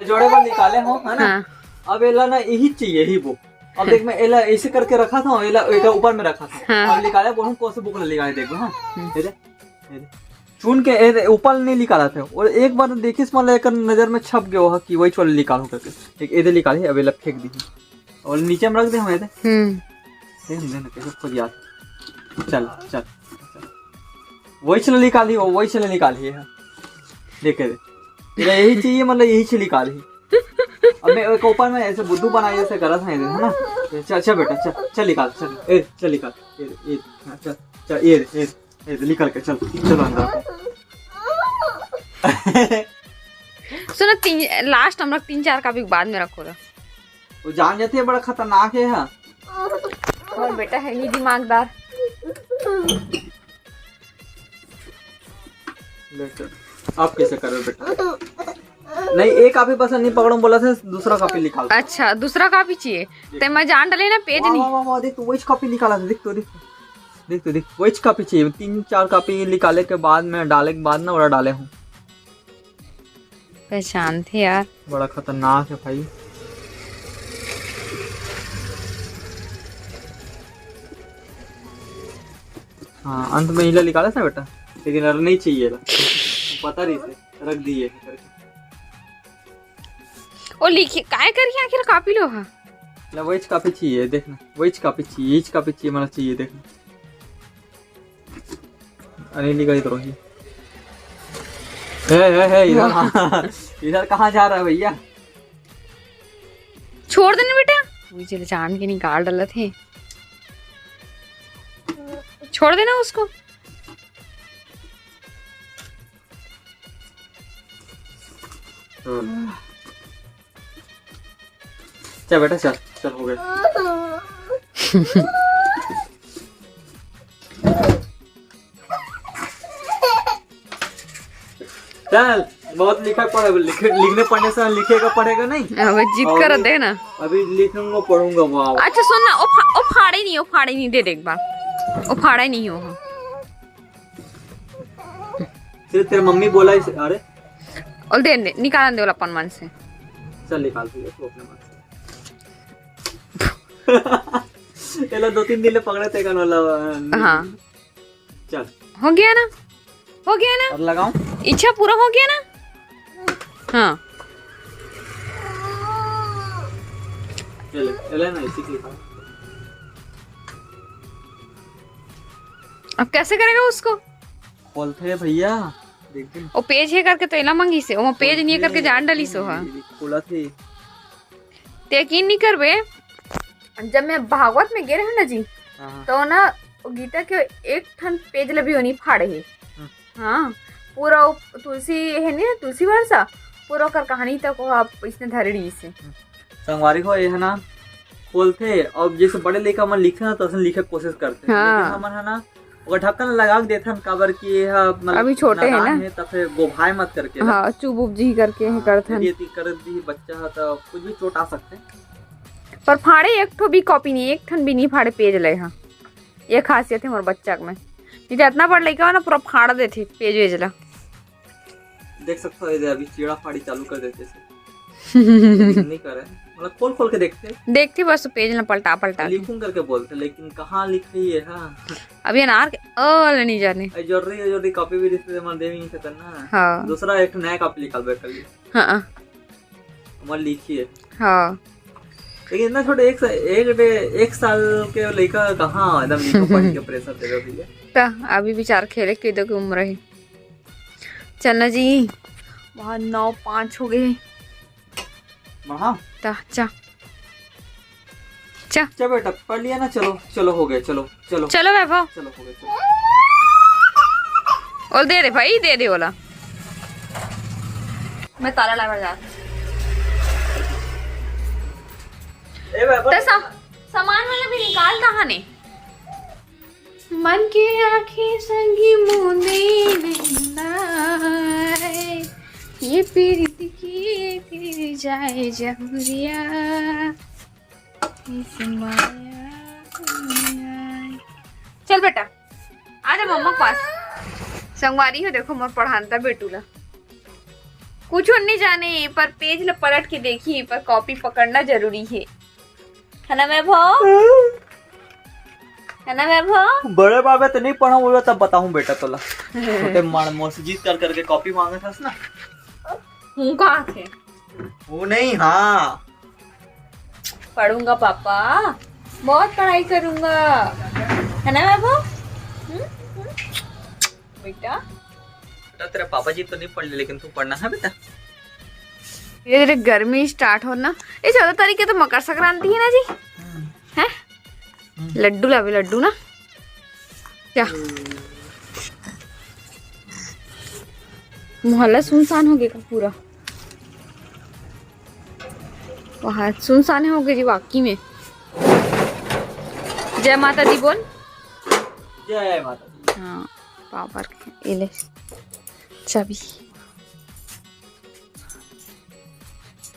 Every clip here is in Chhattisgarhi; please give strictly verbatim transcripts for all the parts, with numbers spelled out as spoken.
जोड़े बर निकाले हो, है ना? हाँ। अब एला ना यही चाहिए, ही बुक। अब देख, मैं एला ऐसे करके रखा था, एला एकर ऊपर में रखा था। हाँ। अब निकाले, बोलूं कौन से बुक ला निकाले, देखो, हाँ। हम्म। ये दे, ये दे। चुन के ए दे, ऊपर नहीं निकाला था। और एक बार देखिस, मतलब, एकर नजर में छप गयो हा कि वही वाला निकालूं करके। एक ए दे निकाले, अब एला फेंक दी। और नीचे में रख दे, हम ए दे। हम्म। देख, देख ना, कैसे खुद याद। चल, चल, चल। वही चला निकाली, वो वही चला निकाली है। देखे दे। तेरा यही चाहिए, मतलब, यही चला निकाली। अब मैं एक ऊपर में ऐसे बुद्धू बनाए जैसे करा था, है ना? चल, चल बेटा, चल, चल निकाल, चल, ए, चल निकाल, ए, ए, हाँ, चल, चल, ये, ये, ये निकल के, चल, चलो अंदर। सुनो, तीन, लास्ट हम लोग तीन चार कॉपी बाद में रखो ला। वो जान जाती है, बड़ा खतरनाक है, हाँ। और बेटा है ही दिमागदार। ले चल। आप कैसे कर रहे हो बेटा? नहीं, एक कॉपी पसंद नहीं पकड़ो, बोला था दूसरा कॉपी निकाल। अच्छा, दूसरा कॉपी चाहिए। ते मैं जान डाले ना, पेज वाह, नहीं। वाह, वाह, वाह, देख तो वही कॉपी निकाला था, देख तो, देख तो, देख तो, देख, वही कॉपी चाहिए। तीन चार कॉपी निकाले के बाद में, डाले के बाद ना, ओला डाले हूँ। पहचानथे यार। बड़ा खतरनाक है भाई। हाँ, अंत में इला निकाला था बेटा, लेकिन अरे नहीं चाहिए ला। पता नहीं से रख दिए करके। ओ लिखी, काय करिए आखिर कॉपी लो हा? ला, वही कॉपी चाहिए, देखना, वही कॉपी चाहिए, इच कॉपी चाहिए, मतलब चाहिए, देखना। अरे, निकल तो रही। हे, हे, हे, इधर, हाँ, इधर कहाँ जा रहा है भैया? छोड़ देना बेटा, वही चले जान के निकाल डाला थे, छोड़ देना उसको। चल बेटा, चल, चल, हो गया। चल, बहुत लिखा पढ़े, लिख-, लिखने पढ़ने से लिखेगा पढ़ेगा नहीं। अब जिद और कर दे ना। अभी लिखूंगा पढ़ूंगा, वाह। अच्छा सुन ना, ओ फा-, ओ फाड़े नहीं, ओ फाड़े नहीं, दे दे एक बार। ओ फाड़े नहीं हो। सिर्फ तेरे मम्मी बोला इसे, अरे। और दे, दे, निकालन दे ओला अपन मन से। चल निकाल तू, तू अपने मन से। एला दो तीन दिन ले पकड़े थे कन वाला। हाँ। चल। हो गया ना? हो गया ना? और लगाऊं? इच्छा पूरा हो गया ना? हाँ। चल, चले ना, इसी के साथ। अब कैसे करेगा उसको? खोलते हैं भैया, देख दे। ओ पेज हे करके तो एला मंगिस हे, ओमा पेज नहीं हे करके जान डालिस ओ हा। खोला थे। ते यकीन नहीं करबे, जब मैं भागवत में गे रहेंव ना जी, हाँ, हाँ। तो ना, वो गीता के एक ठन पेज ल भी वो नहीं फाड़े हे। हम्म। हाँ, पूरा वो तुलसी हे नहीं, तुलसी वर्षा, पूरा ओकर कहानी तक वो आप इसने धरे रहिस हे। संगवारी हो, ये है ना, खोलथे, अब जैसे बड़े लइका मन लिखथे ना, तो अइसन लिखे के कोशिश करथे। हाँ। लेकिन हमन है ना, ओकर ढक्कन लगा के देथन, काबर कि ये ह, मतलब, अभी छोटे हे नादान ना। हे, त फिर गोभाए मत करके ला। हाँ, चुप उप जी करके ही हाँ, करथन। यदि कर दी बच्चा ह, त कुछ भी चोट आ सकथे। पर फाड़े एक ठो भी कॉपी नहीं, एक ठन भी नहीं फाड़े पेज ले हा। ये खासियत हे मोर बच्चा के में। नहीं तो इतना बड़ लइका हो ना, पूरा फाड़ देथे पेज वेज ला। देख सकते हो, ये अभी चीड़ा फाड़ी चालू कर देथे से। नहीं करे, मतलब, खोल खोल के देखथे। देखथे बस, पेज ला पलटा पलटा के। लिखूं करके बोलथे, लेकिन कहाँ लिखही ये, हाँ। अभी अनार के, ओ, ले नहीं जाने। ए, जरूरी, जरूरी कॉपी भी रिश्ते मन देवी नहीं सकन ना। हाँ। दूसरा एक नया कॉपी निकालबे कर ली। हाँ। हमर लिखी है। हाँ। लेकिन इतना छोटे, एक सा-, एक डे-, एक साल के लइका कहाँ एकदम लिखो पढ़ के प्रेशर देवे भैया। त अभी विचार खेले कूदे के उम्र हे। चलना जी, वहाँ नौ पाँच हो गए। बढ़ा? त चा। चा। चा बेटा, पढ़ लिया ना? चलो, चलो, हो गया, चलो, चलो। चलो वैभव। चलो, हो गया, चलो। ओला दे दे भाई, दे दे ओला। मैं ताला लगा जा। ए वैभव। ते सा-, सामान वाला भी निकाल कहाँ ने? मन के आँखी संगी मुंदे निंदाए, ये पीरित के फिर जाए जहुरिया, इस माया दुनिया। चल बेटा, आजा मम्मा के पास। संगवारी हो, देखो मोर पढ़ानता बेटू ला। कुछ नहीं जाने, पर पेज ल पलट के देखी, पर कॉपी पकड़ना जरूरी है, है ना वैभव? है ना वैभव? बड़े बाबे तो नहीं पढ़ा हुआ, तब बताऊं बेटा तोला। छोटे माड़ मोर से जिद कर करके कॉपी मांगत हस ना। हूँ कहा थे? वो नहीं, हाँ। पढ़ूंगा पापा, बहुत पढ़ाई करूंगा, है ना वैभव? हम्म? हम्म? बेटा, बेटा, तेरा पापा जी तो नहीं पढ़ ले, लेकिन तू पढ़ना है बेटा। धीरे धीरे गर्मी स्टार्ट होना। ये चौदह तारीख के तो मकर संक्रांति है ना जी? है? लड्डू लावे, लड्डू ना। क्या? मोहल्ला सुनसान हो गया पूरा। वहाँ सुनसान हो गई जी वाकई में। जय माता दी बोल। जय माता दी। हाँ, पावर के, ये ले चाबी।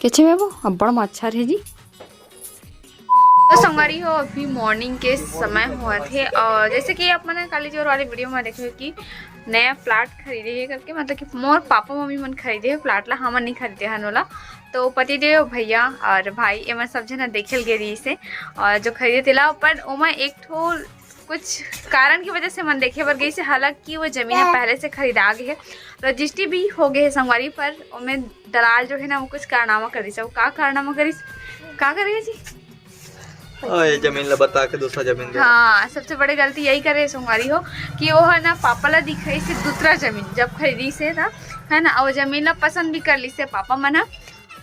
कैसे में वो अब्बड़ मच्छर है जी। तो संगवारी हो, अभी मॉर्निंग के समय हुआ थे और जैसे कि आप मन काली जोर वाले वीडियो में देखे कि नया प्लाट खरीदे है करके, मतलब कि मोर पापा मम्मी मन खरीदे है प्लाट ला, हमन नहीं खरीदे हन ओला। तो पतिदेव, भैया और भाई, एमन सब झन देखे ल गे रहिस हे और जो खरीदे तेला, पर ओमा एक ठो कुछ कारण की वजह से मन देखे बर गई से, हालांकि वो जमीन ह पहले से खरीदा गे है, रजिस्ट्री भी हो गए है संगवारी, पर ओमे दलाल जो है ना, वो कुछ कारनामा करिस। वो का कारनामा करिस, का करे जी? ओए, जमीन ला बता के दूसरा जमीन दे। हाँ, सबसे बड़े गलती यही करे संगवारी हो कि वो है ना, पापा ला दिखाई से दूसरा जमीन जब खरीदी से ना, है ना, और जमीन ला पसंद भी कर ली से पापा मन ह,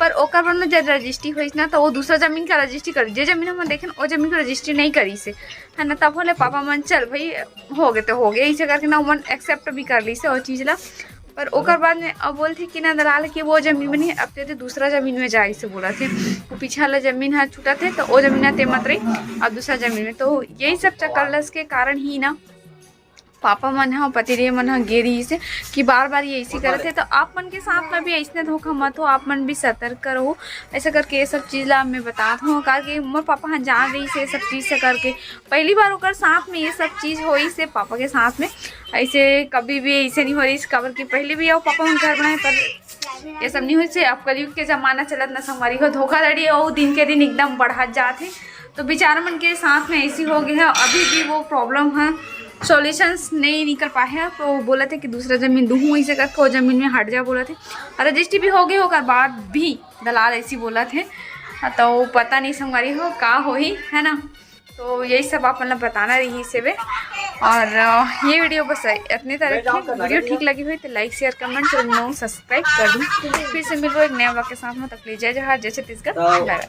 पर ओकर बर में जब रजिस्ट्री होइस ना, तो वो दूसरा जमीन का रजिस्ट्री कर, जे जमीन हमन देखेन, वो जमीन का रजिस्ट्री नहीं करिस हे, है ना। तब होले पापा मन, "चल भाई, हो गए तो हो गए," ऐसे करके ना, ओमन एक्सेप्ट भी कर ली से वो चीज ला। पर ओकर बाद में अब बोलथे कि ना, दलाल के वो जमीन में नहीं, अब ते दूसरा जमीन में जाए से बोला थे। वो पीछे वाला जमीन है छूटा थे, तो वो जमीन ना ते मत रही, अब दूसरा जमीन में। तो यही सब चक्कर लस के कारण ही ना पापा मन ह, पतिदेव मन ह गे रहिस हे कि बार बार ये ऐसी करत हे। तो आप मन के साथ में भी ऐसने धोखा मत हो, आप मन भी सतर्क रहो। ऐसा करके ये सब चीज ला मैं बतात हूँ, काहे कि मोर पापा ह जान रहिस हे ये सब चीज से करके। पहली बार ओकर साथ में ये सब चीज होइस हे पापा के साथ में। ऐसे कभी भी ऐसे नहीं हो रहिस, काबर कि पहले भी वो पापा मन घर बनाए, पर ये सब नहीं होइस हे। अब कलयुग के जमाना चलत ना संगवारी हो, धोखाधड़ी वो दिन के दिन एकदम बढ़त जात हे। तो बेचारा मन के साथ में ऐसी हो गई है, अभी भी वो प्रॉब्लम है, सॉल्यूशंस नहीं निकल पाए हैं। तो बोला थे कि दूसरा जमीन दूहूँ, इसे करके वो जमीन में हट जा बोला थे, और रजिस्ट्री भी हो गई, ओकर बाद भी दलाल ऐसी बोला थे। तो पता नहीं संगवारी हो का होही, है ना। तो यही सब आप मतलब बताना रही से बे। और अ, ये वीडियो बस इतने तरह की। वीडियो ठीक लगी हुई तो लाइक, शेयर, कमेंट, चैनल सब्सक्राइब कर दूँ। फिर से मिलूँ एक नया vlog के साथ में, तक ले जय जोहार, जय छत्तीसगढ़, बाय बाय।